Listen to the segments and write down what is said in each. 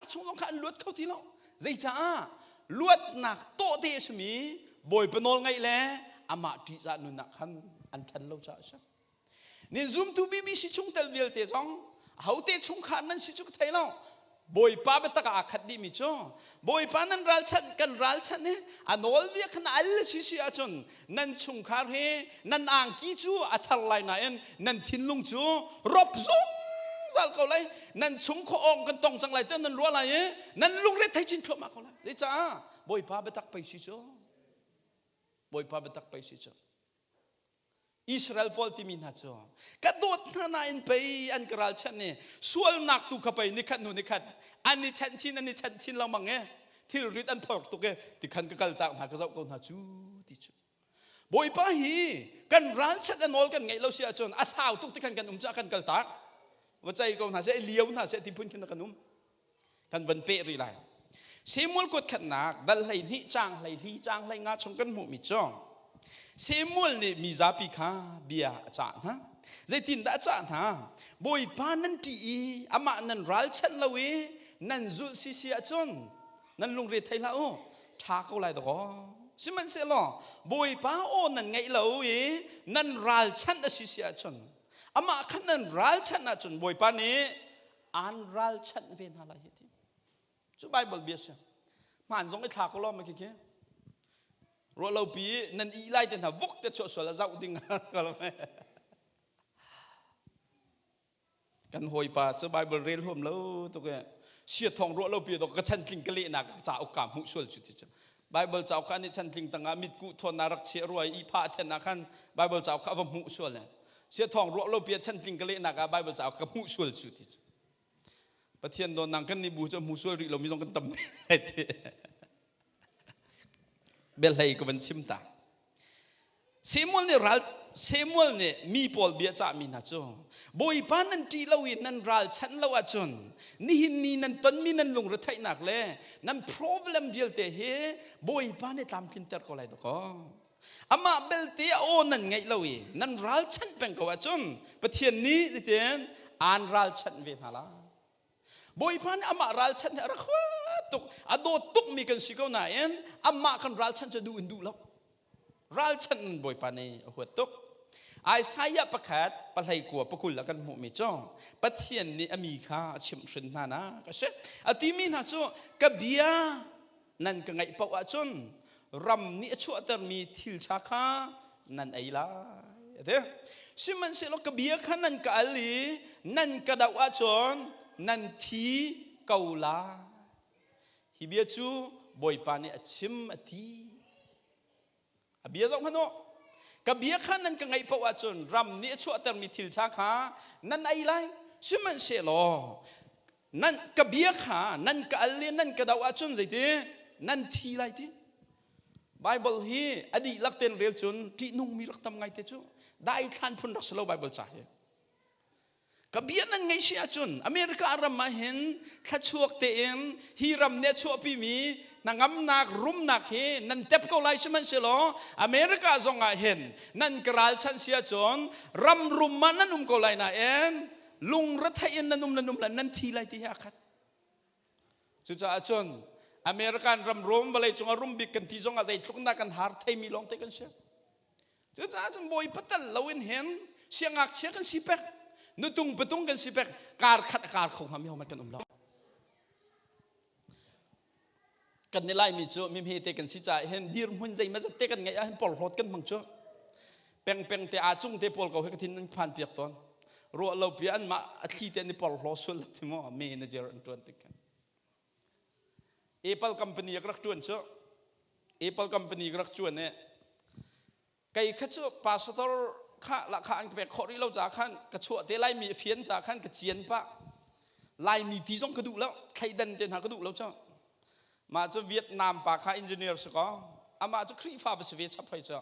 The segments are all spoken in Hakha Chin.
chung zong kha an luat kho ti lo. Zeicaah? Luatnak tawhte a simi Bawipa nawl ngaih le amah ṭihzah nun ah khan an ṭhan lo caah a si. Nin zumtu BBC chungtel vialte zong ahote chungkhar nan si cu ka thei lo. Bawipa biatak ah aa khat dihmi cu Bawipa nan ralchanh kan ralchanh i a nawlbia khan al si si ahcun nan chungkhar hi nan angki cu a thar lai nain nan thinlung cu rop zungzal ko lai. Nan chung khawh awng kan tong cang lai tiah nan ruah lai i nan lungre thei chin thluahmah ko lai. Zeicah Bawipa biatak pei si cu Bawipa biatak pei si cu Israel pawl timi hna cu ka dawt hna nain pei an ka ralchanh i sualnak tu kha pei nikhat hnu nikhat an i chanh chin an i chanh chin lengmang i thilrit an phor tuk i tikhan ka kaltak hna ka zoh ko hna cu ti cu Bawipa hi kan ralchanh a nawl kan ngeih lo si ahcun a sau tuk tikhan kan um caah kan kaltak va cei ko hna seh lio hna seh ti phun khin kan um kan van peh rih lai. Samuel kuat khatnak dal 12 caang 14 caang 15 chung kan hmuhmi cu Samuel nih mi zapi kha bia a cah hna. Zeitindah a cah hna? Bawipa nan ṭih i amah nan ralchanh lo i nan zulh sisi ahcun nan lungre thei hlah u, ṭha ko lai dakaw. Sihmanhsehlaw Bawipa aw nan ngaih lo i nan ralchanh a si si ahcun amah kha nan ralchanh ahcun Bawipa nih an ralchanh ve hna lai hi ti cu Bible bia si hmaan zong i thla ko lo ma khi khi ruah lo pi nan i lai te hna vuk te chuah sual a zoh ding kan hawipa cu Bible rel huam lo tuk e sia thong ruah lo pi do ka chantling ka lehnak ka cauk ka hmuh sual cu ti cu Bible cauk kha nih chantling tangah mitkuh thawn na rak chiah ruai i pha then ah khan Bible cauk kha va hmuh sual e sia thong ruah lo pia chantling ka lehnak ah Bible cauk ka hmuh sual cu ti cu Pathian don nang kan nih bu cu hmu sual rih lo mi zong kan tam ti bel hlei ka van chim ta Samuel nih ral Samuel nih mi pawl bia cahmi hna cu Bawipa nan ṭih lo i nan ralchanh lo ahcun nihin ni nan tonmi nan lungretheihnak le nan problem vialte hi Bawipa nih tlamtlinter ko lai dakaw. Amah belte a aw nan ngaih lo i nan ralchanh peng ko ahcun Pathian nih titin aan ralchanh ve hna lai. Bawipa nih amah ralchanh hi a rak huat tuk a dawt tukmi kan si ko nain amah kan ralchanh cu duh in duh lo. Ralchanh in Bawipa nih a huat tuk. Isaiah pakhat pahlei kua pakul ah kan hmuhmi cu Pathian nih a mi kha a chimhhrin hna nak a si. A timi hna cu ka bia nan ka ngaih paoh ahcun ram nih a chuahtermi thil ṭha kha nan ei lai. A ti. Sihmanhsehlaw ka bia kha nan ka al i nan ka doh ahcun nan thi ko lai. Hi bia cu Bawipa nih a chim a ti. A bia zoh hmanh u. Ka bia kha nan ka ngaih paoh ahcun ram nih a chuahtermi thil ṭha kha nan ei lai. Sihmanhsehlaw nan ka bia kha nan ka al i nan ka doh ahcun zeiti nan thi lai ti. Bible hi a dihlak tein rel cun ṭihnungmi rak tam ngai te cu daithlan phun rak si lo Bible ca hi. Ka bia nan ngaih si ahcun America ram ah hin thlachuak tein hi ram nih a chuahpimi hnangamnak rumnak hi nan tep ko lai sihmanhsehlaw America zong ah hin nan ka ralchanh si ahcun ram rum ah nan um ko lai nain lungretheih in nan um nan um lai nan thi lai ti hi a khat. Cucaah cun American ram rum vawlei cung ah rum bik kan ti zong ah zeitluk dah kan har theimi lawng te kan si. Cucaah cun bawipa tal loin hin siangngakchia kan si pek, nutung patung kan si pek, kar khat a kar kho hnga mi hohmanh kan um lo. Kan ni Laimi cu mimhe te kan si caah hin dirhmun zeimazat te kan ngeih ah hin porhlawt kan hmang cu. Pengpeng te aa cung te pawl ko he ka thin an phan piak tawn. Ruah lo pi anmah a thli te an i porhlaw sual lo ti maw manager an tuan tik khan. Apple company a rak tuan cu Apple company ka rak cuan i kei kha cu pastor kha la kha an ka pek khawh rih lo ca khan ka chuah te laimi a fian ca khan ka cian pah laimi ti zong ka duh lo thleidan te hna ka duh lo cu mah cu Vietnam pa kha engineer si ko amah cu Khrihfa va si ve chap hoi cu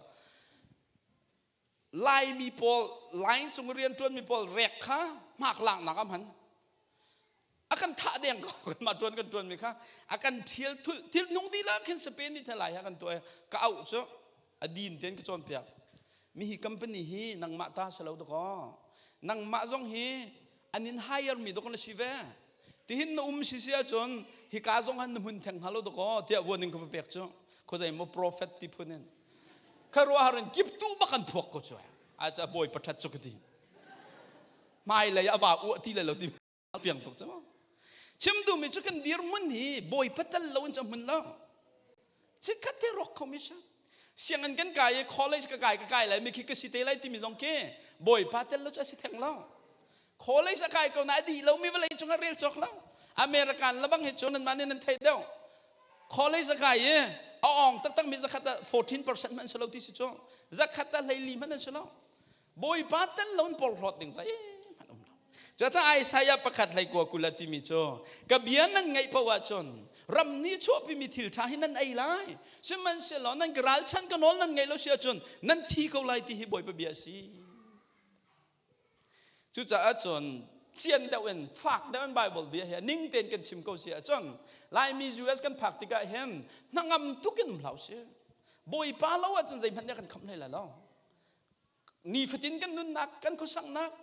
Laimi pawl line cung rianṭuanmi pawl rek kha hmak laknak ah hman a kan thah deng ko kanmah ṭuan kan ṭuanmi kha a kan ṭhial thul thil nung dihlak khin Spain nih lai ha kan tuah ka auh cu a din tein ka cawnpiak mi hi company hi nangmah ta si lo dakaw nangmah zong hi an in hire mi dok na si ve. Tihin na um si si ahcun hika zong han na hmun theng hnga lo dakaw tiah vuan in ka va pek cu. Khuazei maw prophet ti phun in. Kha ruahar in kip tu bak an phuak ko cu. A ca bawi pathat cu ka ti. Hmailei a va uah ti le lo ti fiang tuk cu. Chim duhmi cu kan dirhmun hi bawipa tel lo in cu hmun lo. Chikkhat te rawk kho mi si. Sianginn kan kai i college ka kai ka kai lai mi khi ka si te lai timi zong khi bawipa tel lo cu a si theng lo. College a kai ko na a dih lo mi vawlei cungah rel cawk lo. American labang hi cu nanmah nih nan theih deuh. College a kai i a awng taktak mi zakhat ah 14% hmanh si lo ti si cu. Zakhat ah 14 hmanh an si lo. Bawipa tel lo in porhlawt ding zei hmanh um lo. Cucaah Isaiah pakhat hlei kua kula timi cu ka bia nan ngaih paoh ahcun ram nih chuahpimi thil ṭha hi nan ei lai. Sihmanhsehlaw nan ka ralchan ka nawl nan ngaih lo si ahcun nan thi ko lai ti hi Bawipa bia a si. Cucaah cun cian deuh in fak deuh in Bible bia hi ning tein kan chim ko si ahcun Laimi US kan phak tikah hin hnangam tuk in um hlah usih. Bawipa lo ahcun zeihmanh nih a kan khamh hlei lai lo. Nifatin kan nunnak, kan khuasaknak,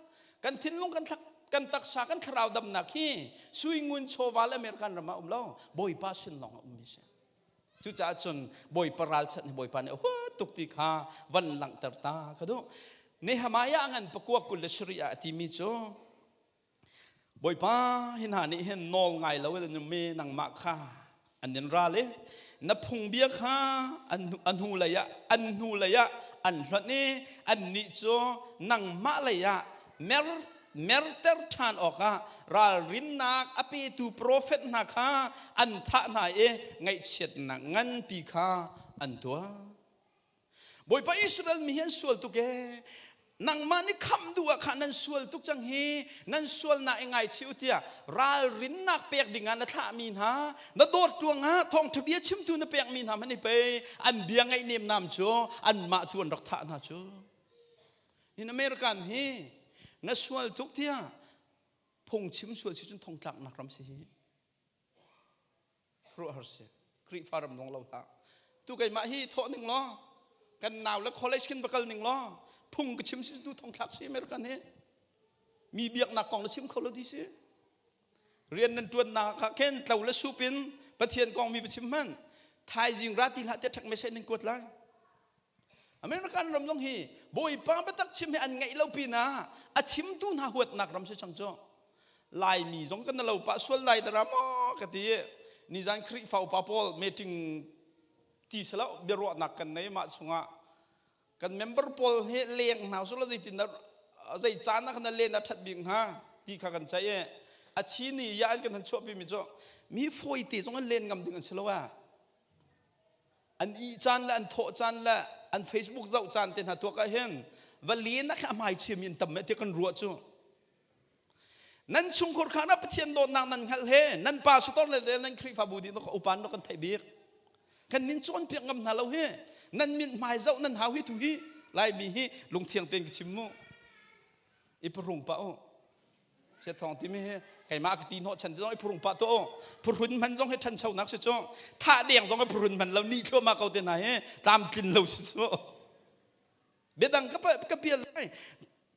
kan thinlung, kan thlak, kan taksa, kan thlarau damnak hi sui ngun chawva le American ram ah um lo. Bawipa sin lawng ah ummi si. Cucaah cun Bawipa ralchanh hi Bawipa nih a huat tuk ti kha van langhter ta ka duh. Nehemiah ngan pakua 27 ah a timi cu Bawipa hi hna nih hin nawl ngai lo in an um i nangmah kha an in ral i na phungbia kha an hnu lei ah an hnu lei ah an hlonh i annih cu nangmah lei ah mer merter ṭhan awkah ralrinnak a petu profet hna kha an thah hna i ngaihchiatnak nganpi kha an tuah. Bawipa Israel mi hi an sual tuk ee. Nangmah nih khamh duh ah khan nan sual tuk cang hi nan sualnak i ngaichih u tiah ralrinnak pek dingah na thlahmi hna na dawt ruangah thawngṭha bia chimtu na pekmi hna hmanh hi pei an bia ngaih nemnam cu anmah tu an rak thah hna cu. In American hi na sual tuk tiah phungchim sual si cun thongtlaknak ram si hi. Ruahhar si. Khrihfa ram zong lo hlah. Tu keimah hi thawh ning law kan nau le college khin va kal ning law phung ka chim si tu thongthlak si American hi. Mi biaknak kong na chim kho lo ti si. Rian nan tuannak ah khin tlo le sup in Pathian kong mi va chim hmanh. Thaizing ra ti hlah tiah ṭhek message nan kuat lai. American ram zong hi Bawipa biatak chim hi an ngaih lo pinah a chimtu hna huatnak ram si cang cu. Laimi zong kan lo pah sual lai dara maw ka ti. Nizan Khrihfa upa pawl meeting ti selo biaruahnak kan nei mah chungah kan member pawl hi leng hna sula zeitin zei caan ah kan len a that bik hnga ti kha kan ceih i a chi ni ya an kan han chuahpi mi cu mi fawi te zong an len ngam ding an si lo ah An ih caan le an thawh caan le an Facebook zoh caan te hna tuak ah hin va len ah khin a hmai chiami an tam ti kan ruah cu. Nan chungkhur kha na Pathian dawtnak nan hngalh he nan pa sator le nan Khrihfabu dih upa no kan theih bik. Kan min cawnpiak ngam hna lo hi nan min hmai zoh nan hau hi tu hi Laimi hi lungthiang tein ka chim mu. I phuhrung pah u. Siathawng timi hi keimah ka ti hnawh chan zong i phuhrung pah tuah u. Phuhrun hman zong hi ṭhanchonak si cu. Thah deng zong hi phuhrun hman lo ni thluahmah ko te hna hi tlamtlin lo si cu. Biadang ka ka pial lai.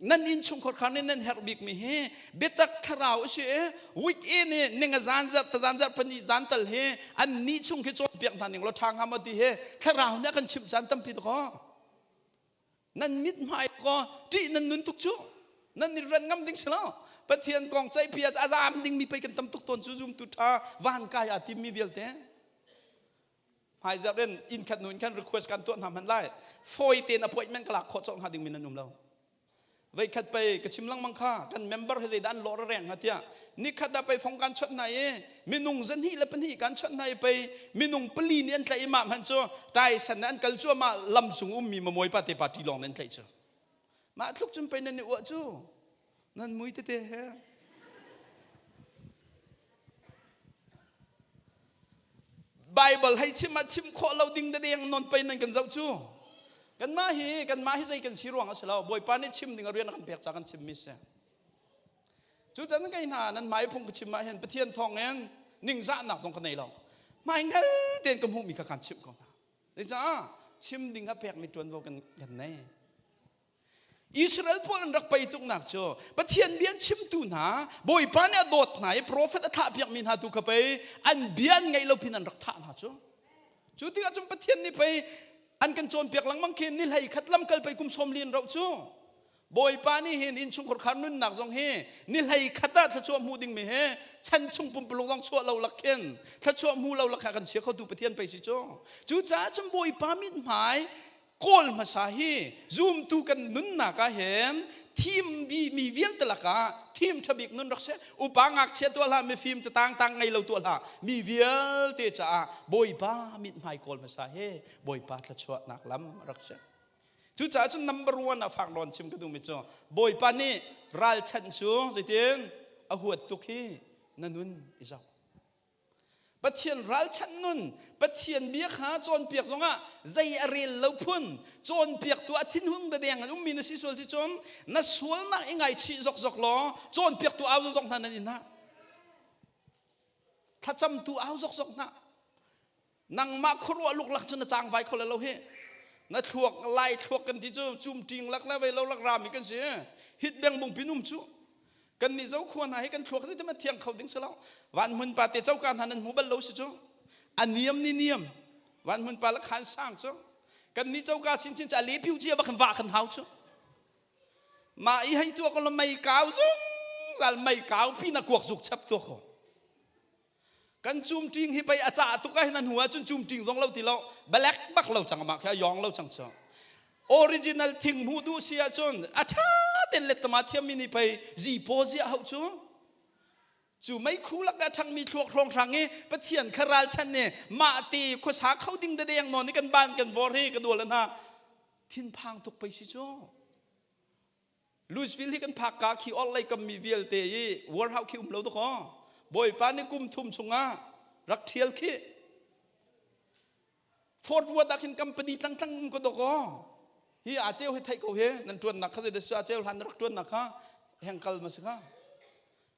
Nan inn chungkhar khan nih nan herh bik mi hi biatak thlarau a si i weekend i ning a zan zarh ta zan zarh pahnih zan tal hi an ni chung khi cawnpiak hna ning law ṭha hnga maw ti hi thlarau nih a kan chimh caan tampi dakaw. Nan mithmai ko ṭih nan nun tuk cu. Nan i ran ngam ding si lo. Pathian kong ceihpi ah a zaam dingmi pei kan tam tuk tawn cu zumtu ṭha van kai aa timmi vialte. Hmaizarh in inn khat hnu in khan request kan tuah hna hmanh lai. Fawi tein appointment ka lak khawh cawk hnga dingmi nan um lo. Veikhat pei ka chim lengmang kha kan member he zeidah an lawr a reng hnga tiah nikhat ah pei fong kan chawnh hna i minung zahnih le pahnih kan chawnh hna i pei minung pali nih an tlaih i mah hmanh cu taisan an kal cuahmah lam cung ummi mamuai pa te party lawng nan tlaih cu mah tluk cun pei nan i uah cu nan mui tete he Bible hei chim ah chim khawh lo ding deng non pei nan kan zoh cu kanmah hi kanmah hi zei kan si ruang a si lo Bawipa nih chim ding a rian a kan pek ca kan chimmi si Cucan kei hna nan hmai phung ka chim ah hin Pathian thawngin ningzahnak zong ka nei lo. Hmai hngal tein ka hmuhmi kha kan chimh ko hna. Zeicah chim ding kha pekmi ṭuanvo kan kan nei. Israel pawl an rak pei tuknak cu Pathian bia an chimtu hna Bawipa nih a dawt hna i profet a thah piakmi hna tu kha pei an bia an ngaih lo pin an rak thah hna cu. Cu tikah cun Pathian nih pei an kan cawnpiak lengmang khi ni hlei khat lamkal pei kum sawm li an rauh cu. Bawipa nih hin innchungkhar khar nunnak zong hi ni hlei khat ah thluachuah hmuh dingmi he chan chung pumpuluk zong chuah lo lak khin thluachuah hmu lo lak kha kan chia khotu Pathian pei si cu. Cucaah cun Bawipa mithmai kawl hmasa hi zumtu kan nunnak ah hin thim mi vialte lakah thim ṭhabik nun rak si. Upa ngakchia tuah hlah, mifim catang tang ngei lo tuah hlah. Mi vialte caah Bawipa mithmai kawl hmasa hi Bawipa thluachuahnak lam rak si. Cucaah cun number one ah fak nawn chim ka duhmi cu Bawipa nih ralchanh cu zeitin a huat tuk hi na nun i zoh. Pathian ralchanh nun, Pathian bia kha cawnpiak zongah zei a rel lo phun, cawnpiaktu a thinhung dadeng an ummi na si sual si cun na sualnak i ngaichih zokzok law cawnpiaktu au zokzok hna nan inn ah. Thlacamtu au zokzok hna. Nangmah khuaruah luklak cu na cangvai kho lo hi. Na thluak lai thluak kan ti cu cum ṭing lak le vei lo lak rami kan si. Hit beng bung pin um cu. Kan nih zokhua hna hi kan thluak zeitin a thiang kho ding si lo. Van hmun pa te coka hna nan hmu bal lo si cu. A niam ni niam. Van hmun pa le khan sang cu. Kan nih coka chinchin cu a le piu cia bak va kan hau cu. Mah i hei tuah ko lo mei kau zungzal mei kau pi na kuak zuk chap tuah ko. Kan cum ṭing hi pei a cah tuk ah hin a hnu ah cun cum ṭing zong lo ti lo black bak lo cang amah khi a yong lo cang cu. Original thing hmuh duh si ahcun a ṭha ten lettama thiammi nih pei zipaw ziah hauh cu. Cu meikhu lak ah ṭhangmi thluak hrawnghrang i Pathian kha ralchan nih mah te khuasa kho ding dadeng nawn i kan ban kan vor hi ka dual hna thinphang tuk pei si cu. Louisville hi kan phak ka khi orhlei kam mi vialte i warehouse khi um lo dakaw. Bawipa nih kum thum chungah rak ṭhial khi. Fort Worth ah khin company tlangtlang um ko dakaw. Hi a ceu hi theih ko hi nan ṭuannak kha zeidah a ceu hlan rak ṭuannak kha hengkal ma si kha.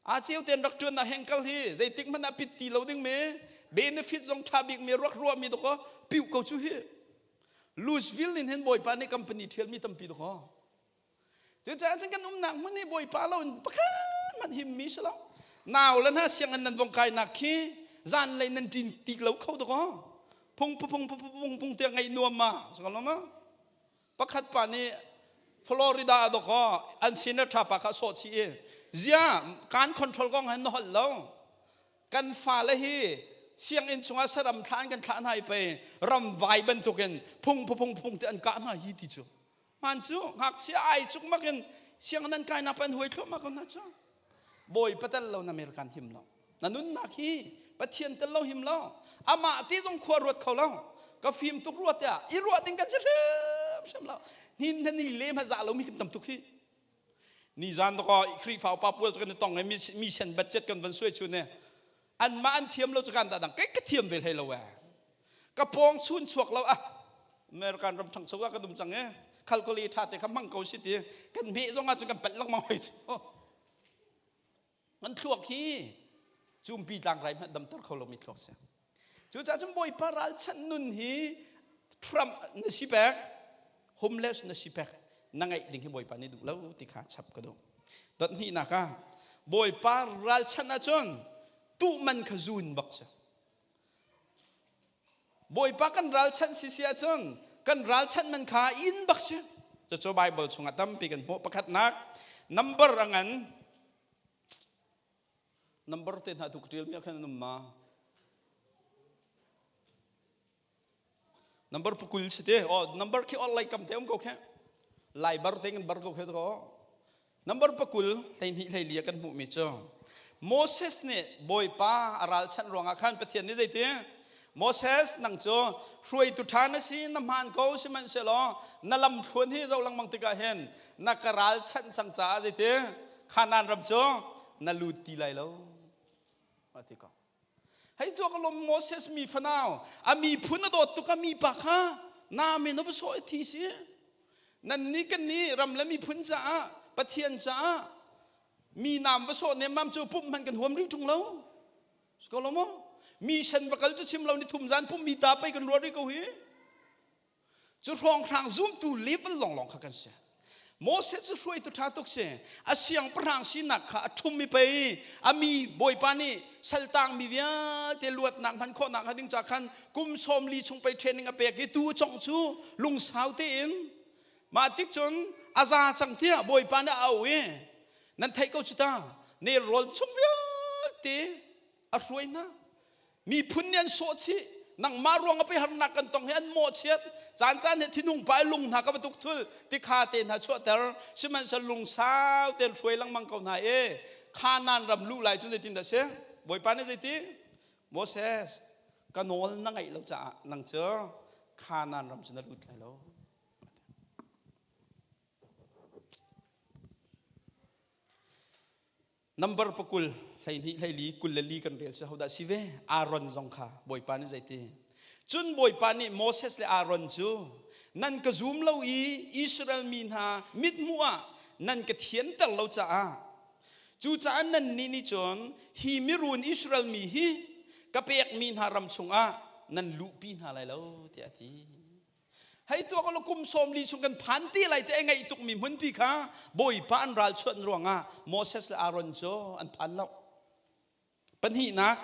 A ceu ten rak ṭuannak hengkal hi zeitik hmanh ah pit ti lo ding mi benefit zong ṭha bik mi ruak ruah mi dakaw piu ko cu hi. Louisville in hin Bawipa nih company ṭhial mi tampi dakaw. Cucaah cun kan umnak hmun hi Bawipa lo in pakhat hmanh himmi si lo. Nau le hna sianginn nan vong kainak khi zanlei nan ṭin tik lo kho dakaw. Phung phung phung phung phung tiah ngaih nuam ma si ko lo ma? Pakhat pa nih Florida ah dakaw an senator pa kha sawh chih i zia kan control kong han na holh lo. Kan fale hi sianginn chungah saram thla an kan thlah hna i pei ramvai bantukin phung phung phung te an kah hna hi ti cu. Hmaan cu ngakchia ai cuk makin sianginn an kainak pa an huai thluahmah ko hna cu. Bawipa tel lo na American him lo. Na nunnak hi Pathian tel lo him lo. Amah ti zong khua ruat kho lo. Ka fim tuk rua tiah i ruah ding kan si hrimhrim lo. Hnin na ni le ma za lo mi kan tam tuk hi. Ni zan to ko Khrihfa upa pual cu kan i tong i mi sen budget kan van suai chu ne. Anmah an thiam lo cu kan dah dang kai ka thiam ve hlei lo eh. Ka pawng chun chuak lo ah American ram ṭhangcho ah ka dum cang e khalkoli ṭha te kha hmang ko si ti kan hmeh zong ah cun kan palh lengmang hoi cu kan thluak hi cumpi tlangrai hmanh damter kho lomi thluak si. Cucaah cun Bawipa ralchanh nun hi Trump na si pek, homeless na si pek, na ngeih ding hi Bawipa nih duh lo ti kha chap ka duh. Dot hnihnak ah Bawipa ralchanh ahcun tuh man kha zun bak si. Bawipa kan ralchanh si si ahcun kan ralchanh man kha inn bak si. Cucu Bible chungah tampi kan hmuh. Pakhatnak number a ngan. Number te hna tu ka ṭialmi ah khan an um ma? Number pakul si te. Oh, number khi all lai kam te um ko khe. Lai bar te kan bar ko khe ko. Number pakul 12 hlei kan hmuhmi cu Moses nih Bawipa a ralchanh ruangah khan Pathian nih zeiti Moses nang cu hruaitu ṭha na si na hmaan ko sihmanhsehlaw na lamthluan hi zoh lengmang tikah hin na ka ralchanh cang caah zeiti Kanaan ram cu na lut ti lai lo a ti ko. Hei cu ka lom Moses mi fanau a miphun a dawt tuk a mi pa kha na men a va sawh i thi si. Nan nih kan nih ram le miphun caah Pathian caah mi naam va sawh nemmam cu pumh hmanh kan huam rih ṭung lo. Ko lo maw? Mi sen va kal cu chim lo ni thum zan pumh mi ta pei kan ruat rih ko hi. Cu hrawnghrang zumtu level lawnglawng kha kan si. Moses cu hruaitu ṭha tuk si. A siangpahrang sinak kha a ṭhum i pei a mi Bawipa nih saltang mi vialte luatnak hman khawhnak hnga ding ca khan kum 40 chung pei training a pek i tu cong cu lungsau tein mah tik cun a za cang tiah Bawipa nih a auh i nan theih ko cu ta nelrawl chung vialte a hruai hna. Miphun nih an sawh chih. Nangmah ruang ah pei harnak kan tong hi an mawhchiat. Caan caan he thinung pa i lung hna ka va tuk thul tikha te hna chuahter. Sihmanhsehlaw lungsau tein hruai lengmang ko hna i Kanaan ram luh lai cu zeitin dah si? Bawipa nih zeiti? Moses, ka nawl na ngaih lo caah nang cu Kanaan ram cu na lut lai lo. Number pakul, 12, 14, 24 kan rel cu hodah si ve? Aaron zong kha Bawipa nih zeiti? Cun Bawipa nih Moses le Aaron cu nan ka zum lo i Israel mi hna mithmuh ah nan ka thianter lo caah cucaah nannih nih cun hi mirun Israel mi hi ka pekmi hna ram chungah nan luhpi hna lai lo tiah a ti. Hei tuak ulaw kum 40 chung kan phan ti lai te ai ngaih tukmi hmunpi kha Bawipa an ralchuanh ruangah Moses le Aaron cu an phan lo. Pahnihnak,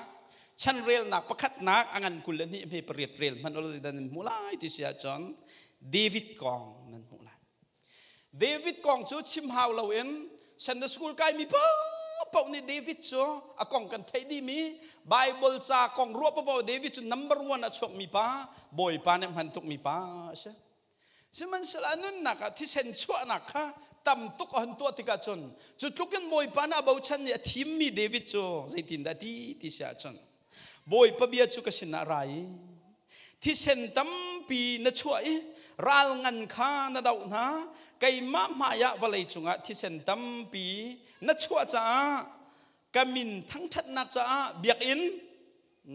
chanrelnak pakhatnak a ngan 22 hme pariat rel hmanh ulaw zeidah nan hmuh lai ti si ahcun David kong nan hmuh lai. David kong cu chim hau loin Sunday school kaimi paohpaoh nih David cu a kong kan theih dihmi Bible ca kong ruah paohpaoh David cu number one a chuakmi pa Bawipa nih hman tukmi pa a si. Sihmanhsehlaw a nunnak ah thisen chuahnak kha tam tuk a hun tuah tikah cun cu tluk in Bawipa nih a bochan i a thimmi David cu zeitindah ti ti si ahcun Bawipa bia cu ka sinah ra i thisen tampi na chuah i ral ngan kha na doh hna keimah hmaiah vawlei cungah thisen tampi na chuah caah ka min thangṭhatnak caah biakinn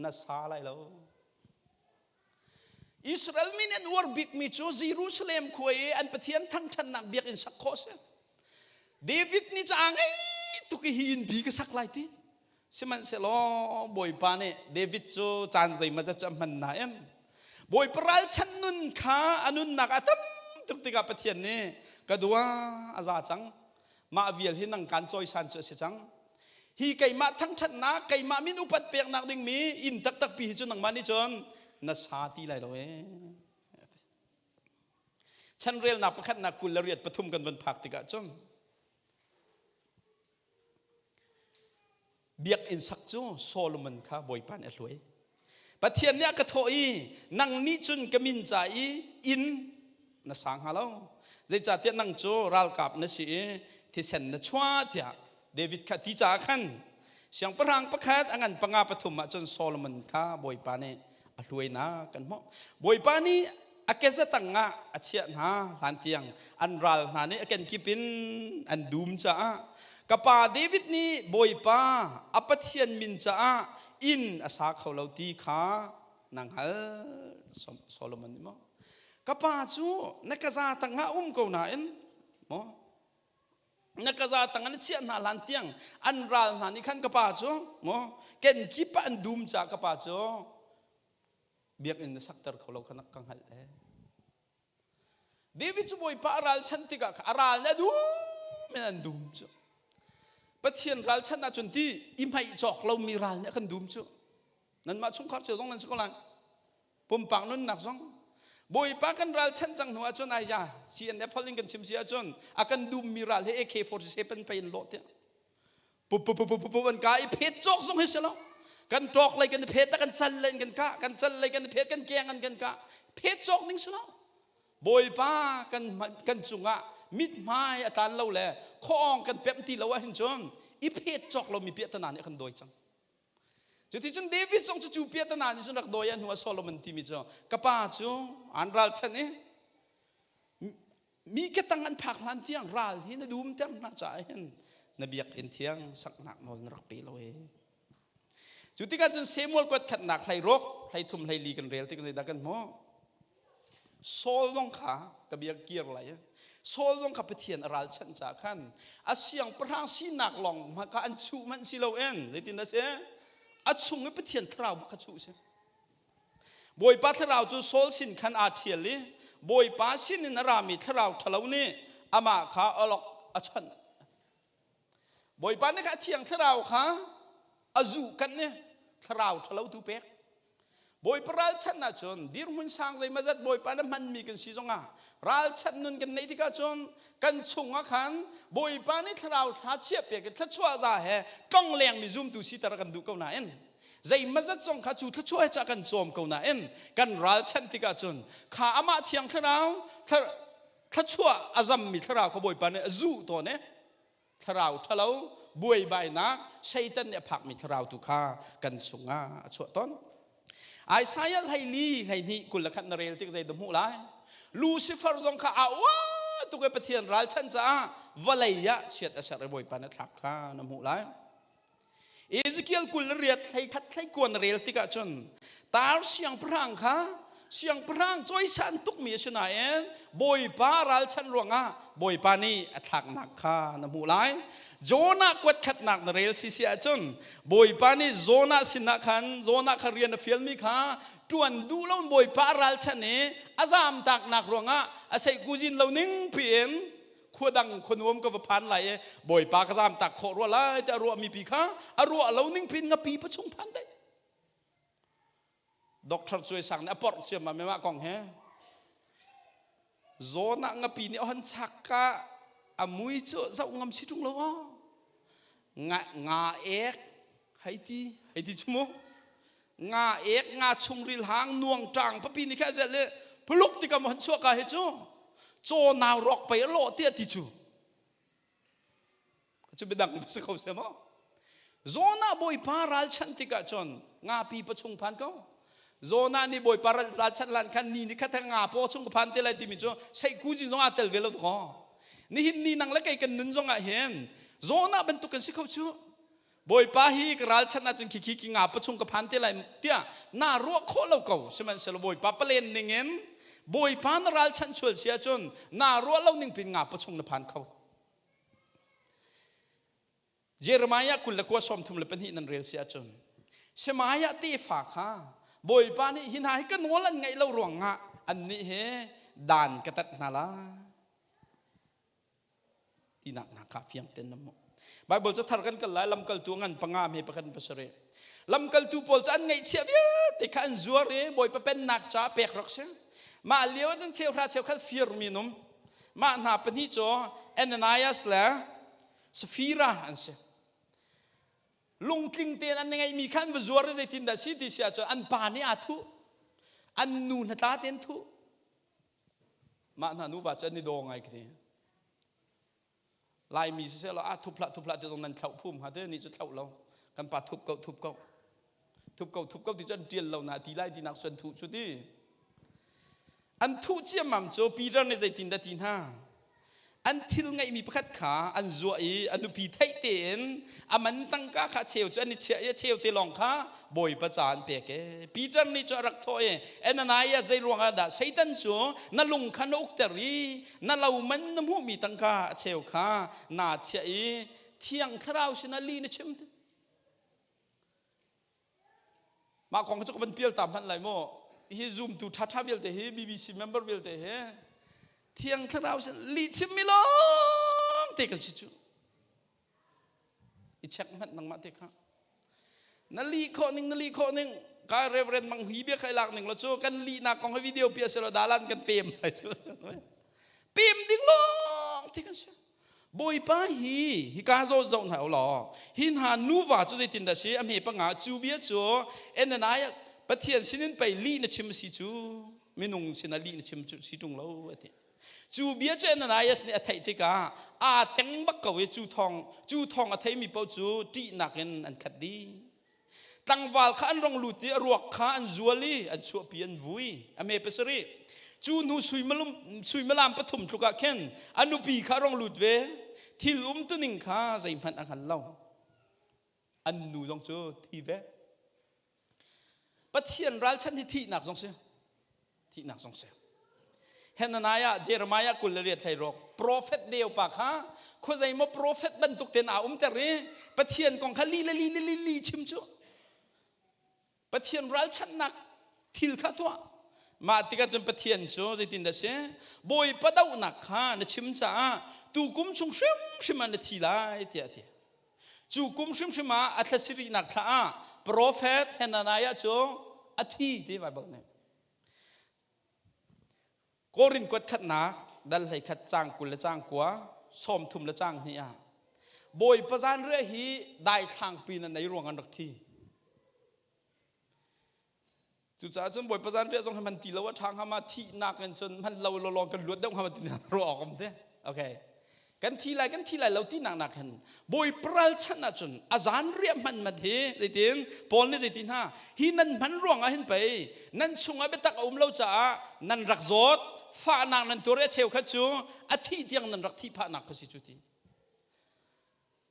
na sa lai lo. Israel mi nih an uar bikmi cu Jerusalem khua i an Pathian thangṭhatnak biakinn sak khawh a si. David nih ca ngei tuk i hi inn bi ka sak lai ti. Sihmanhsehlaw Bawipa nih David cu caan zeimawzat cu a hman nain Bawipa ralchanh nun kha a nunnak a tam tuk tikah Pathian nih ka dua a za cang mah vial hi nang kaan cawisan cu a si cang hi keimah thangṭhatnak keimah min upat peknak dingmi inn taktak pi hi cu nangmah nih cun na sa ti lai lo ee chanrelnak pakhatnak 28 pathum kan van phak tikah cun Biakinn sak cu Solomon kha Bawipa nih a hluai. Pathian nih a ka thawh i nang nih cun ka min ca i inn na sa hnga lo. Zeicahtiah nang cu ralkap na si i thisen na chuah tiah David kha ti caah khan siangpahrang pakhat a ngan panga pathum ah cun Solomon kha Bawipa nih a hluainak kan hmuh. Bawipa nih a keza tangah a chiah hna hlan tiang an ral hna nih a kenkip in an dum caah ka pa David nih Bawipa a Pathian min caah inn a sa kho lo ti kha na hngal Solomon nih maw ka pa cu na kaza tangah um ko nain maw na kaza tang an chiah hna hlan tiang an ral hna nih khan ka pa cu maw kenkip ah an dum caah ka pa cu biakinn na sakter kho lo kha na ka hngalh e David cu Bawipa a ralchanh tikah a ral nih a dum in an dum cu Pathian ralchanh ahcun ti i hmaih cawk lomi ral nih a kan dum cu nanmah chungkhar cio zong nan si ko lai pumpak nunnak zong Bawipa kan ralchanh cang hnu ahcun ai ja CNF hol in kan chim si ahcun a kan dummi ral hi AK47 pei in lawh tiah pup pup pup pup an ka i phet cawk zong hi si lo kan ṭawk lei kan i phet kan cal lei kan kah kan cal lei kan i phet kan keng an kan kah phet cawk ding si lo bawipa kan kan cungah mithmai a tlan lo le khuaawng kan pemh ti lo ah hin cun i phet cawk lo mi piahtana nih a kan dawi cang cuticun David zong cu cu piahtana nih cun rak dawi a hnu ah Solomon timi cu ka pa cu an ralchanh i Mi ketang an phak hlan tiang ral hi na dumter hna caah hin na biakinn thiang saknak nawl na rak pe lo ee. Cu tikah cun Samuel kuat khatnak hlei ruk, hlei thum, hlei li kan rel tik zeidah kan hmuh? Saul zong kha ka bia kir lai. Saul zong kha Pathian a ralchanh caah khan a siangpahrang sinak lawng kha an chuh hmanh si loin zeitin a si? A chung i Pathian thlarau kha chuh si. Bawipa thlarau cu Saul sin khan aa ṭhial i Bawipa sinin a rami thlarau ṭhalo nih amah kha olok a chawnh. Bawipa nih kha a thiang thlarau kha a zuh kanh i thlarau ṭhalo tu pek. Bawipa ralchanh ahcun dirhmun sang zeimazat Bawipa na hmanmi kan si zongah ralchanh nun kan neih tikah cun kan chungah khan Bawipa nih thlarau thla chiah pek i thluachuah za he tlong lengmi zumtu siter a kan duh ko nain zeimazat zong kha cu thluachuah he cah kan cawm ko nain kan ralchanh tikah cun kha amah thiang thlarau thluachuah a zammi thlarau kha Bawipa nih a zuh tawn i thlarau ṭhalo buaibainak Satan nih a phakmi thlarau tu kha kan chungah a chuah tawn. Isaiah 12 12 21 na rel tik zei dah hmuh lai? Lucifer zong kha a ua tuk i Pathian ralchan caah vawlei ah chiat a ser i Bawipa na thlak kha na hmuh lai. Ezekiel 28 thlei khat thlei kuan rel tikah cun tar siangpahrang kha siangpahrang cawisan tukmi a si nain Bawipa ralchanh ruangah Bawipa nih a thlaknak kha na hmuh lai. Jonah kuat khatnak na rel si si ahcun Bawipa nih Jonah sinah khan Jonah kha rian a fialmi kha ṭuan duh lo Bawipa ralchanh i a zamtaknak ruangah a seihkuzin lo ning piin khua dang khua nuam ka va phan lai i bawipa ka zam tak khawh rua lai ti a ruah mi pi kha a ruah lo ning pin ngapi pa chung phan dai doctor cuai sang nih a porh ciam ma mah kong he zawn ah ngapi nih a hon chak ka a mui cu zoh ngam si tung lo aw nga nga ek hei ti hei ti chu mu nga ek nga chungril hang nuang ṭang papi nih kha zel le puluk tikam hon chuah ka hi cu caw nau rawk pei a lawh tiah ti cu cu biadang si kho se maw Jonah bawipa ralchanh tikah cun ngapi pachung phan ko Jonah nih bawipa ralchanh lan khan ni ni khat nga paw chung ka phan te lai timi cu seihku jin zong aa tel ve lo ko nihin ni nang le kei kan nun zong ah hin Jonah bantuk kan si kho cu Bawipa hi ka ralchanh ahcun khi khi ki nga pachung ka phan te lai tiah naa ruah khawh lo ko. Sihmanhsehlaw Bawipa palen ningin Bawipa na ralchanh sual si ahcun naa ruah lo ning pin nga pachung na phan kho. Jeremiah 29 32 nan rel si ahcun Shemaiah tefa kha Bawipa nih hi hna hi ka nawl an ngaih lo ruangah annih he dan ka tat hna lai. Tinak hna kha fiang ten na hmuh. Bible cu thar kan kal lai lamkaltu ngan panga me pakhat pasarih. Lamkaltu pawl cu an ngaihchiah vialte kha an zuar i Bawipa pennak ca pek rak si. Mah lio ah cun cheuhra cheukhat fir mi num. Mah hna pahnih cu Ananias le Safira an si. Lungtling tein an ngeihmi kha an va zuar i zeitindah si ti si ahcun an pa nih aa thuh. An nu hnatla tein thuh. Mah hna nuva cu an i daw ngai khi. Laimi siseh law ah thup hlah thup hlah ti zong nan thlauh phum hnga te nih cu thlauh lo. Kan pa thup ko thup ko. Thup ko thup ko ti cu an tial lo na ti lai ti nak cu an thuh cu ti. An thuh ciammam cu Peter nih zeitin dah ti hna? An thil ngeihmi pakhat kha an zuah i a nupi theih tein a man tangka kha cheu cu an i chiah i a cheu te lawng kha Bawipa ca an pek e. Peter nih cu a rak thawh i Ananias zei ruangah dah Satan cu na lung kha na ukter i na lo man na hmuhmi tangka a cheu kha naa chiah i Thiang Thlarau sinah li na chim? Mah kong cu ka van pial ta hmanh lai maw? Hi zumtu ṭhaṭha vialte hi BBC member vialte hi Thiang Thlarau sin lihchim mi lawng te kan si cu. I check hmanh nangmah te kha. Na lih khawh ning na lih khawh ning ka Reverend Mang Hui bia khai lak ning lo cu kan lihnak kong hi video pia selo dalan kan pem lai cu. Pem ding lawng te kan si. Bawipa hi hika zaw zoh hna u law hi hna nuva cu zeitindah si a hme panga cu bia cu Ananias Pathian sinin pei lih na chim si cu minung sinah lih na chim si ṭung lo a ti cu bia cu Ananias nih a theih tikah aa teng bak ko i cu thawng cu thawng a theimi paoh cu ṭihnak in an khat dih Tlangval kha an rong lut i a ruak kha an zual i an chuahpi an vui. A me pasarih. Cu hnu suimilam pathum tluk ah khin a nupi kha a rong lut ve. Thil umtuning kha zeihmanh a hngal lo. An nu zong cu thi ve. Pathian ralchan hi thihnak zong si. Thihnak zong si. Hananiah, Jeremiah 28 hlei rawk prophet deu pa kha khuazei maw prophet bantuk ten aa umter i Pathian kong kha li le li le li li chim cu. Pathian ralchanhnak thil kha tuah. Mah tikah cun Pathian cu zeitindah si? Bawipa dohnak kha na chim caah tu kum chung hrimhrim ah na thi lai tiah a ti. Cu kum hrimhrim ah a thla sarihnak thla ah profet Hananiah cu a thi ti Baibal nih. Korin kuat khatnak dal hlei khat cang 20 le cang 9 30 le cang 2 ah Bawipa zanriah hi daithlangpi na nei ruang an rak thi. Cucaah cun Bawipa zanriah zong hi man ti lo a ṭha hnga ma thihnak in cun hman lo lawng kan luat deuh hnga ma ti ruah awk um te. Okay. Kan thi lai kan thi lai lo ti nak nak hin Bawipa ralchanh ahcun a zanriah hman mat hi zeitin Paul nih zeiti hna hi nan hman ruang ah hin pei nan chungah biatak a um lo caah nan rak zawt fahnak nan tuar i a cheukhat cu a thih tiang nan rak thih phahnak kha si cu ti.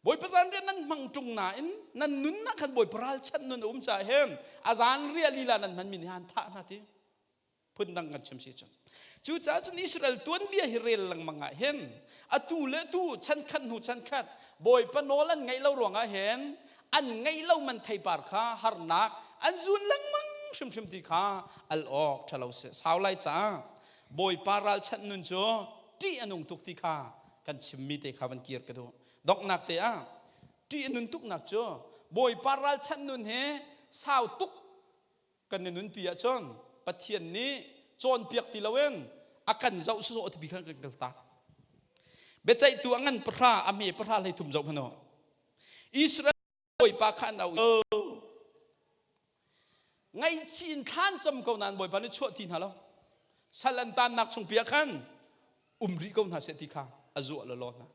Bawipa zanriah nan hmang ṭung nain nan nunnak khan Bawipa ralchanh nun a um caah hin a zanriah lila nan hmanmi nih an thah hna ti phundang kan chim si cun. Cucaah cun Israel tuanbia hi rel lengmang ah hin atu le tu chan khat hnu chan khat Bawipa nawl an ngaih lo ruangah hin an ngaih lo man theipar kha harnak an zun lengmang hrimhrim ti kha al awk ṭhalo si. Sau lai caah Bawipa ralchanh nun cu ṭih a nung tuk ti kha kan chimmi te kha van kir ka duh. Donghnak te ah ṭih a nun tuknak cu Bawipa ralchanh nun he sau tuk kan i nunpi ahcun Pathian nih cawnpiak ti loin a kan zoh sawsawh ti khan kan kaltak. Biaceihtu a ngan pahra a hme pahra 13 zoh hmanh u. Israel Bawipa kha an auh. Ngaihchih in thlan cam ko nain Bawipa nih chuah ti hna lo. Sal an tannak chung pi ah khan um rih ko hna seh ti kha a zuah lawlaw hna.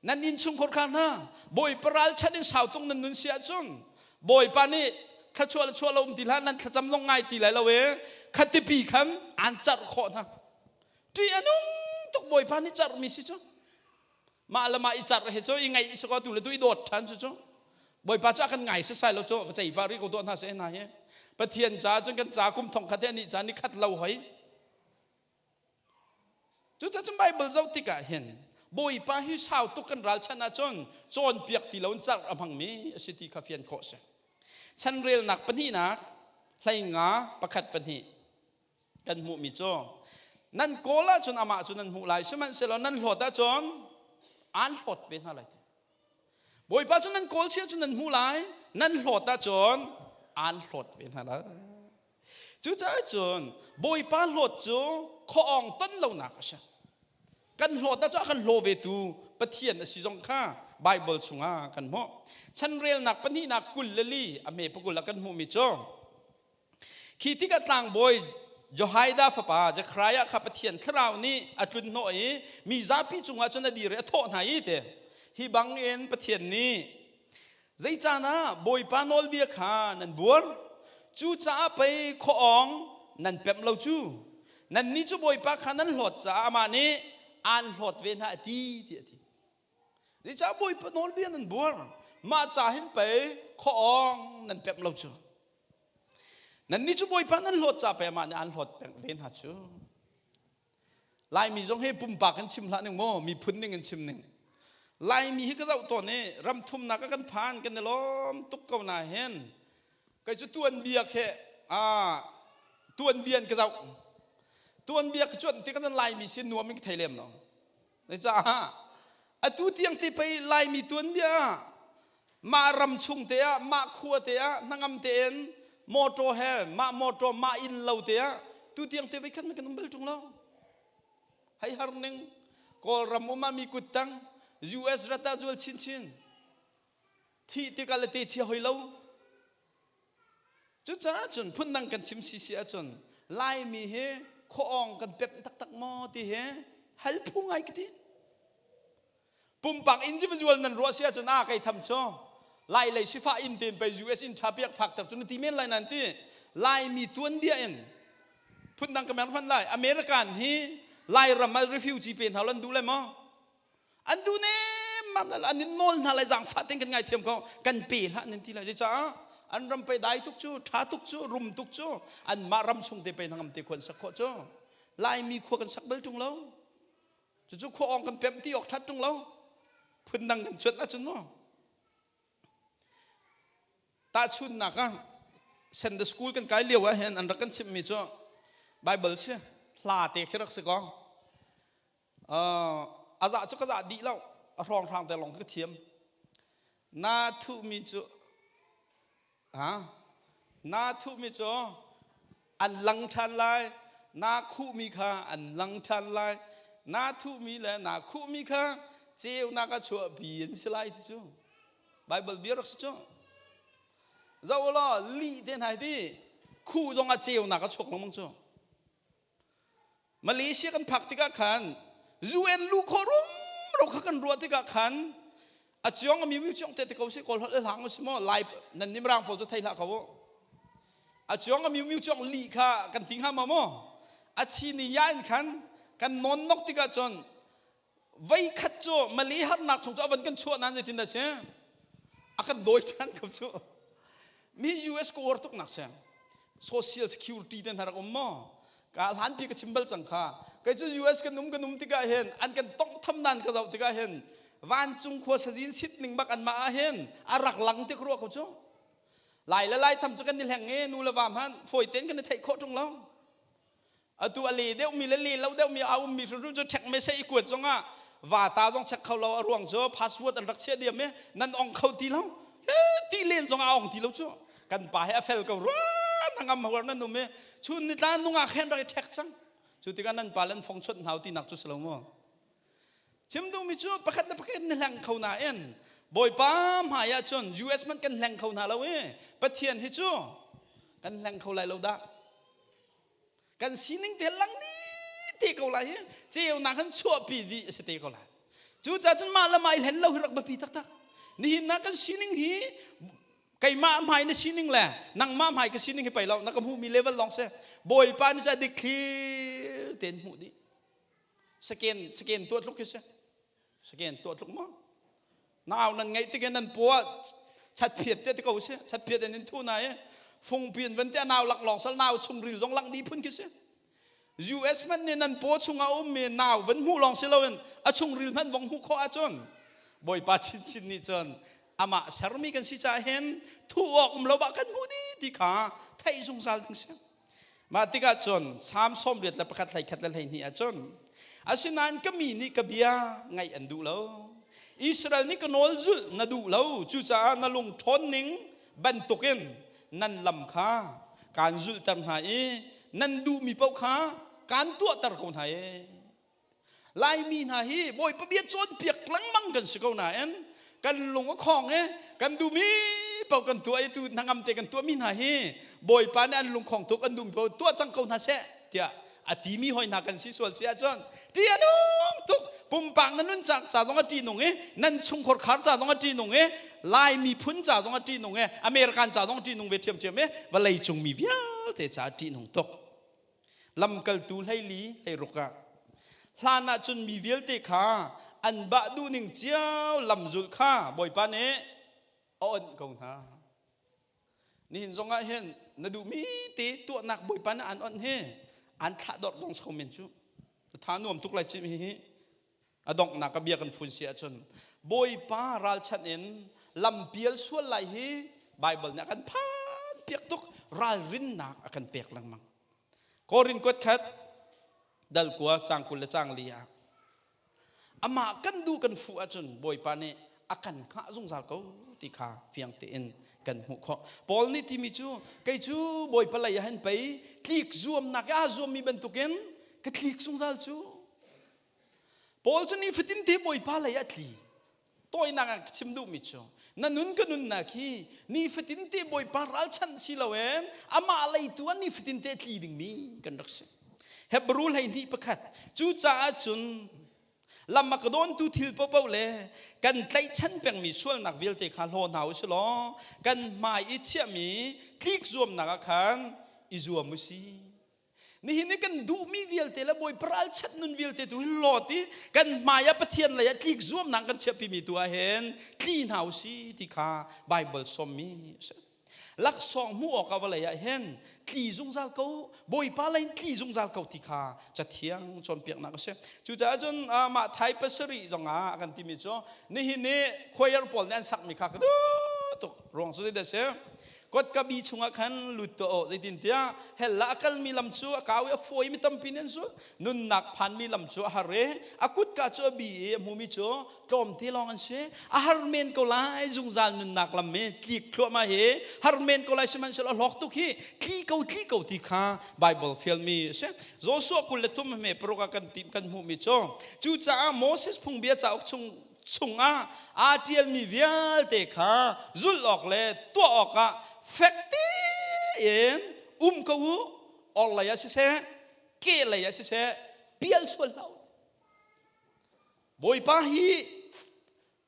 Nan innchungkhar kha hna Bawipa ralchanh in sautung nan nun si ahcun Bawipa nih thluachuah le chuah lo um ti hlah nan thlacam zong ngai ti lai lo e khatipi khan aan carh khawh hna. Ṭih a nung tuk Bawipa nih carhmi si cu. Mah le mah i carh he cu i ngaih si ko tu le tu i dawt ṭhan cu cu Bawipa cu a kan ngai setsai lo cu va cei pah rih ko tuah hna seh hna hi Pathian ca cun kan ca kum thong khat he nih ca ni khat lo hoi. Cucaah cun Bible zoh tikah hin Bawipa hi sau tuk kan ralchanh ahcun cawnpiak ti lo in carh a hmangmi a si ti kha fian khawh a si. Chanrelnak pahnihnak 15 pakhat pahnih kan hmuhmi cu nan kawl ahcun amah cu nan hmuh lai sihmanhsehlaw nan hlawt ahcun aan hlawt ve hna lai ti. Bawipa cu nan kawl si ahcun nan hmuh lai nan hlawt ahcun aan hlawt ve hna lai. Cucaah cun Bawipa hlawt cu khuaawng ton lonak a si. Kan hlawt ahcun a kan hlaw vetu Pathian a si zong kha Baibal chungah kan hmuh. Chanrelnak pahnihnak 24 a hme pakul ah kan hmuhmi cu khi tikah tlangbawi Jehoiada fapa Zekhariah kha Pathian thlarau nih a tlun hnawh i mi zapi cungah cun a dir i a thawh hna i te hi bangin Pathian nih Zeicaan ah Bawipa nawlbia kha nan buar? Cucaah pei khuaawng nan pemh lo cu. Nannih cu Bawipa kha nan hlawt caah amah nih aan hlawt ve hna a ti tiah a ti. Zeicah Bawipa nawlbia nan buar? Mah ca hin pei khuaawng nan pemh lo cu. Nannih cu Bawipa nan hlawt caah pei amah nih aan hlawt peng ve hna cu. Laimi zong hi pumpak in chim hlah ning maw miphun ning in chim ning. Laimi hi ka zoh tawn i ram thumnak ah kan phan kan i lawm tuk ko na hin kei cu tuanbia khi tuanbia in ka zoh tuanbia ka cuanh ti kan Laimi si nuam in ka thei lem lo. Caah atu tiang ti pei Laimi tuanbia ah mah ram chung te ah mah khua te ah hnangam tein motor he mah motor mah inn lo te ah tu tiang te voi khat kan um bal ṭung lo. Hei har ning Kawlram um ah mi kut tang US rat ah zual chinchin thih tikah le te chia hoi lo. Cucaah cun phundang kan chim sisi ahcun Laimi hi khuaawng kan pemh taktak maw ti hi hal phu ngai ka ti. Pumpak individual nan ruah si ahcun a kei tham cu Lai lei sifah inn tein pei US inn ṭha piak phak ter cu na ti men lai nan ti. Laimi tuanbia in phundang ka mer hman lai. American hi Lairam ah refugee pe hna lan duh lai maw? An duh nemmam lai an in nawl hna lai zaangfah tein kan ngaithiam ko kan pe hlah nan ti lai. Zeicah an ram pei dai tuk cu ṭha tuk cu rum tuk cu anmah ram chung te pei hnangam te khua an sak khawh cu. Laimi khua kan sak bal ṭung lo. Cucu khua awng kan pemh ti awk ṭhat ṭung lo. Phundang kan cuanh ahcun maw? Tahchunhnak ah Sunday school kan kai lio ah hin an rak kan chimhmi cu Bible si hla te khi rak si ko. A zah cu ka zah dih lo. A hrawng hrang te lawng ka thiam. Na thuhmi cu ha na thuhmi cu an lang ṭhan lai. Na khuhmi kha an lang ṭhan lai. Na thuhmi le na khuhmi kha ceunak a chuahpi an si lai ti cu. Bible bia rak si cu. Zoh law lih te hna hi khuh zong ah ceunak a chuak lengmang cu. Malaysia kan phak tikah khan UN lu khawh rumro kha kan ruah tikah khan a ciong a mi mi ciong te te ko si kawl holh le hlang si maw lai nan nim rang pawl cu thei hlah ko u a ciong a mi mi ciong li kha kan ti hnga ma maw a chi ni ya in khan kan non nok tikah cun Voi khat cu Malay harnak chung cu a van kan chuah nain zeitin dah si? A kan dawi ṭhan ko cu. Mi US ka uar tuk nak si. Social security te hna rak um maw? Ka hlan pi ka chim bal cang kha. Kei cu US kan um kan um tikah hin an kan tong tham nan ka zoh tikah hin vancung khua sazin sit ning bak an mah ah hin a rak lang te ka ruah ko cu. Lai le lai tham cu kan ni hleng e nu le va hmanh fawi tein kan i theih khawh ṭung lo. Atu a le deuhmi le le lo deuhmi a ummi hrimhrim cu check message i kuat zongah vata zong check kho lo a ruang cu password an rak chiah diam i nan ong kho ti lo. Ti len zong a ong ti lo cu. Kan pa he a fel ko rua nangam hawar nan um i chun ni tla nungak hen rak i check cang. Cu tikah nan pa le an fong chawt hna ti nak cu si lo mu. Chim duhmi cu pakhat le pakhat na hleng kho nain Bawipa hmai ah cun US hmanh kan hleng kho hna lo i Pathian hi cu kan hleng kho lai lo dah. Kan sining te lang dih te ko lai hi. Ceunak kan chuahpi dih a si te ko lai. Cucaah cun mah le mah i hlen lo hi rak biapi taktak. Nihin ah kan sining hi keimah hmai na sining le nangmah hmai ka sining hi pei lo na ka hmuhmi level lawng si. Bawipa nih cu a dik thlir tein hmuh dih. Seken seken tuah tluk khi si. Seken tuah tluk maw? Nau nan ngeih tik in nan paw chatphiat te ko si. Chatphiat in in thu na i fungpi in van te nau lak lawng sal nau chungril zong lak dih phun khi si. US hmanh nih nan paw chungah ummi nau van hmuh lawng si loin a chungril hmanh vong hmuh khawh ahcun Bawipa chinchin nih cun amah sermi kan si caah hin thuh awk um lo bah kan hmuh dih ti kha theih zungzal ding si. Mah tikah cun Salm 81 21 le 12 ah cun asinain ka mi nih ka bia ngaih an duh lo. Israel nih ka nawl zulh na duh lo. Cucaah na lung ṭhawn ning bantukin nan lam kha kaan zulhter hna i nan duhmi paoh kha kaan tuahter ko hna i. Laimi hna hi Bawipa bia cawnpiak lengmang kan si ko nain kan lung a khong i kan duhmi paoh kan tuah i tu hnangam te kan tuahmi hna hi Bawipa nih an lungkhong tuk an duhmi paoh tuah cang ko hna seh tiah a timi hoi hna kan si sual si ahcun ṭih a nung tuk. Pumpak na nun ca zong a ṭih nung i nan chungkhar khar ca zong a ṭih nung i Lai miphun ca zong a ṭih nung i American ca zong a ṭih nung ve ṭhiamṭhiam i vawlei cung mi vialte ca a ṭih nung tuk. Lamkaltu 14 16 ah hlan ah cun mi vialte kha an bah duhning cio lamzulh kha Bawipa nih a onh ko hna. Nihin zong ah hin na duhmi te tuahnak Bawipa nih aan onh hi aan thlah dawrh zong so men cu. Tha nuam tuk lai cim hi. A donghnak a bia kan fun si ahcun Bawipa ralchanh in lampial sual lai hi Baibal nih a kan phan piak tuk ralrinnak a kan pek lengmang. Korin kuat khat dal kua cang 20 le cang li ah amah kan duh kan fuh ahcun Bawipa nih a kan hngah zungzal ko ti kha fiang tein kan hmuh khawh. Paul nih timi cu kei cu Bawipa lei ah hin pei tlik zuamnak i aa zuammi bantukin ka tlik zungzal cu. Paul cu nifatin te Bawipa lei ah tli. Tawinak ah ka chim duhmi cu na nun ka nunnak hi nifatin te Bawipa ralchanh si loin amah lei tu ah nifatin te tli dingmi kan rak si. Hebrew 12:1. Cucaah cun lam a ka dawntu thil paohpaoh le kan tlaihchan pengmi sualnak vialte kha hlaw hna u si law kan hmai i chiahmi tlik zuamnak ah khan i zuam u si. Nihin i kan duhmi vialte le Bawipa ralchanh nun vialte tu hi lawt i kan hmai ah Pathian lei ah tlik zuamnak kan chiahpimi tu ah hin tli hna u si ti kha Baibal sawmmi a si. Laksawng hmuh awkah vawlei ah hin tli zungzal ko, Bawipa lei in tli zungzal ko ti kha Cathiang cawnpiaknak a si. Cucaah cun mah thai pasarih zongah a kan timi cu nihin i choir pawl nih an sakmi kha ka duh tuk. Ruang cu zeidah a si? Kotka bi chungah khan lut tuah u, zeitintiah hell ah a kalmi lam cu a kau i a fawi mi tampi nih an zulh. Nunnak phanmi lam cu a har i a kutka cu a bi i a hmumi cu tlawmte lawng an si. A har men ko lai zungzal nunnak lam hi tlik thluahmah hi har men ko lai, sihmanhsehlaw a hlawk tuk hi, tli ko, tli ko ti kha Bible fialmi a si. Joshua 23 hme paruk ah kan tim kan hmuhmi cu, cucaah Moses phungbia cauk chung chungah aa ṭialmi vialte kha zulh awk le tuah awkah fek tein um ko u, orhlei ah siseh, kehlei ah siseh, pial sual hlah u. Bawipa hi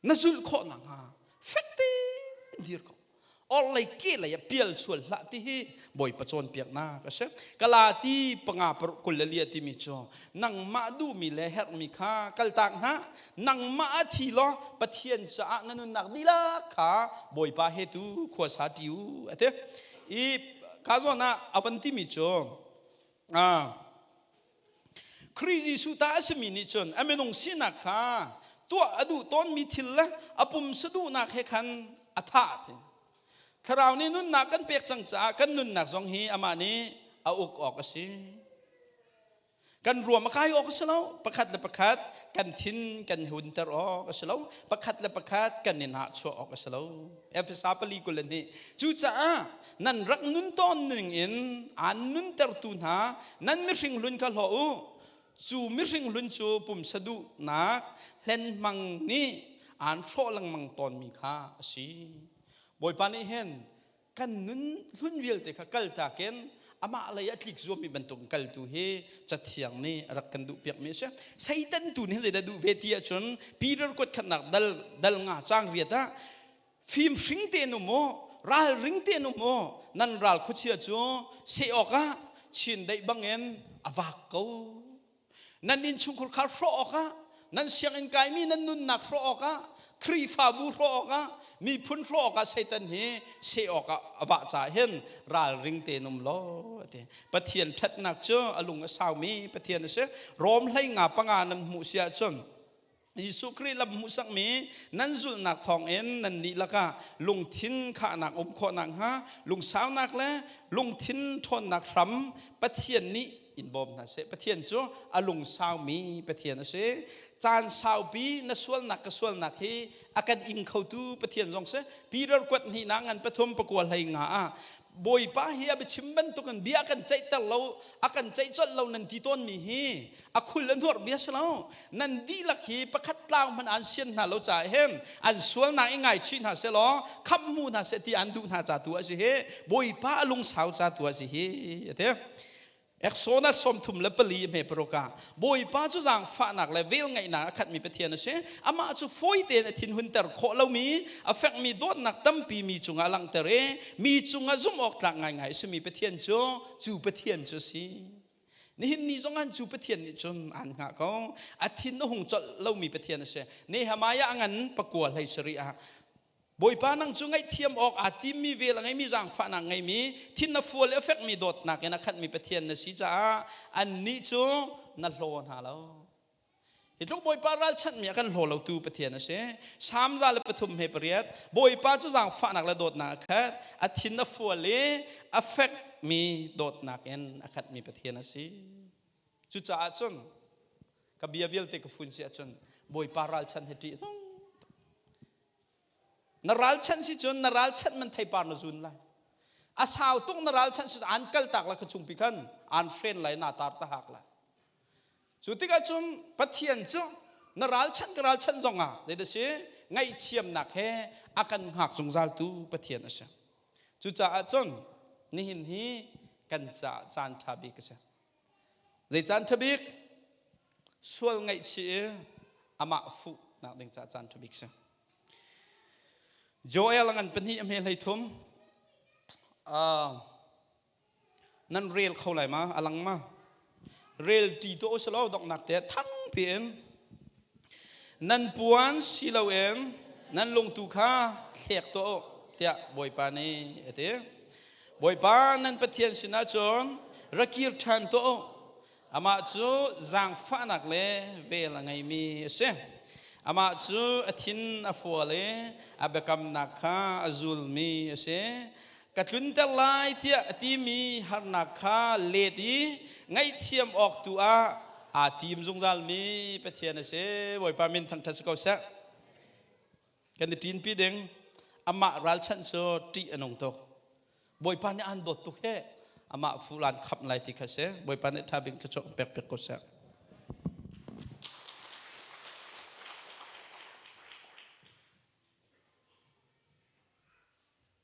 na zulh khawh nakhnga fek tein dir ko, orhlei kehlei ah pial sual hlah ti hi Bawipa cawnpiaknak a si. Galati 5 24 timi cu nangmah duhmi le herhmi kha kaltak hna, nangmah a thi law Pathian caah na nunnak dihlak kha Bawipa he tu khua sa ṭi u a ti. I ka zawn ah a van timi cu Khrih Jesuh ta a simi nih cun a minung sinak kha tuah a duh tawnmi thil le a pumsa duhnak he khan a thah ti. Thlarau nih nunnak kan pek cang caah kan nunnak zong hi amah nih a uk awk a si. Kan ruam a kai awk a si lo. Pakhat le pakhat kan thin kan hunter awk a si lo. Pakhat le pakhat kan i nahchuah awk a si lo. Efesa 4:22. Cucaah nan rak nun tawn ning in aan nuntertu hna nan mihring hlun kha hlaw u. Cu mihring hlun cu pumsa duhnak hlenhmang nih aan hrawh lengmang tawnmi kha a si. Bawipa nih hin kan nun hlun vialte kha kaltak in amah lei ah tlik zuammi bantuk kaltu hi cathiang nih a rak kan duh piakmi a si. Satan tu nih zeidah duh ve ti ahcun, Peter kuat khatnak dal dal nga cang riat ah, fim hring tein um u, ralring tein um u, nan ral khuachia cu seh awkah chindeih bangin a vak ko. Nan innchungkhar kha hrawh awkah, nan sianginn kaimi nan nunnak hrawh awkah, Khrihfabu hrawh awkah, miphun hrawh awkah Satan hi seh awkah a vah caah hin ralring tein um law a ti. Pathian ṭhatnak cu a lung a saumi Pathian a si. Rom 15 5 nan hmuh si ahcun, Jesuh Khrih lam hmuhsakmi nan zulhnak thawngin nannih lakah lungthin khahnak um khawh nakhnga lungsaunak le lungthin ṭhawnnak hram Pathian nih in bawm hna seh. Pathian cu a lungsaumi Pathian a si. Caan saupi na sualnak ka sualnak hi a kan ing khotu Pathian zong si. Peter kuat hnihnak ngan 3 pakua 15 ah, Bawipa hi a biachim bantukin bia kan ceihter lo, a kan ceih colh lo nan ti tawnmi hi a khul a nuarh bia si lo. Nan dihlak hi pakhat tlau hmanh an sian hna lo caah hin an sualnak i ngaichih hna seh law khamh hmu hna seh ti an duh hna ca tu a si hi. Bawipa a lungsau ca tu a si hi a ti. Exodus 34 hme paruk ah, Bawipa cu zaangfahnak le velngeihnak a khatmi Pathian a si. Amah cu fawi tein a thin hunter khawh lomi, a fekmi dawtnak tampi mi cungah a langhter i mi cungah zumh awk tlak ngaingai a simi Pathian cu cu Pathian cu a si. Nihin ni zong ah cu Pathian nih cun aan hngah ko. A thin a hung colh lomi Pathian a si. Nehemiah a ngan pakua hlei sarih ah, Bawipa, nang cu ngaihthiam awk aa timmi, vel a ngeimi, zaangfahnak ngeimi, thin na fual i a fekmi dawtnak in a khatmi Pathian na si caah annih cu na hlaw hna lo. Hi tluk Bawipa ralchanhmi a kan hlaw lotu Pathian a si. Salm 103 he 8, Bawipa cu zaangfahnak le dawtnak a khat, a thin a fual i a fekmi dawtnak in a khatmi Pathian a si. Cucaah cun ka bia vialte ka fun si ahcun Bawipa ralchan hi ṭih a nung. Na ralchanh si cun na ralchanh man theipar na zun lai. A sau tuk na ralchanh si an kaltak la kha chungpi khan an hren lai, na tar ta hak lai. Cu tikah cun Pathian cu na ralchanh ka ralchanh zong ah zeidah si, ngaihthiamnak he a kan hngak zungzal tu Pathian a si. Cucaah cun nihin hi kan caah caan ṭha bik a si. Zei caan ṭha bik? Sual ngaihchih i amah fuh nak ding caah caan ṭha bik si. Joel a ngan pahnih a hme 33. Nan rel kho lai ma? A lang ma? Rel ṭi to u selaw donghnak te thang piin, nan puan si loin nan lungtu kha thlek tuah u tiah Bawipa nih a ti. Bawipa nan Pathian sinah cun ra kir ṭhan tuah u. Amah cu zaangfahnak le vel a ngeimi a si. Amah cu a thin a fual i a biakamnak kha a zulmi a si. Ka tlunter lai tiah a timi harnak kha let i ngaihthiam awk tu ah aa tim zungzalmi Pathian a si. Bawipa min thangṭhat si ko seh. Kan i ṭinpi ding amah ralchanh cu ṭih a nung tuk. Bawipa nih aan dawt tuk he amah fulan khamh lai ti kha si. Bawipa nih ṭha bik thluachuah pek pek ko seh.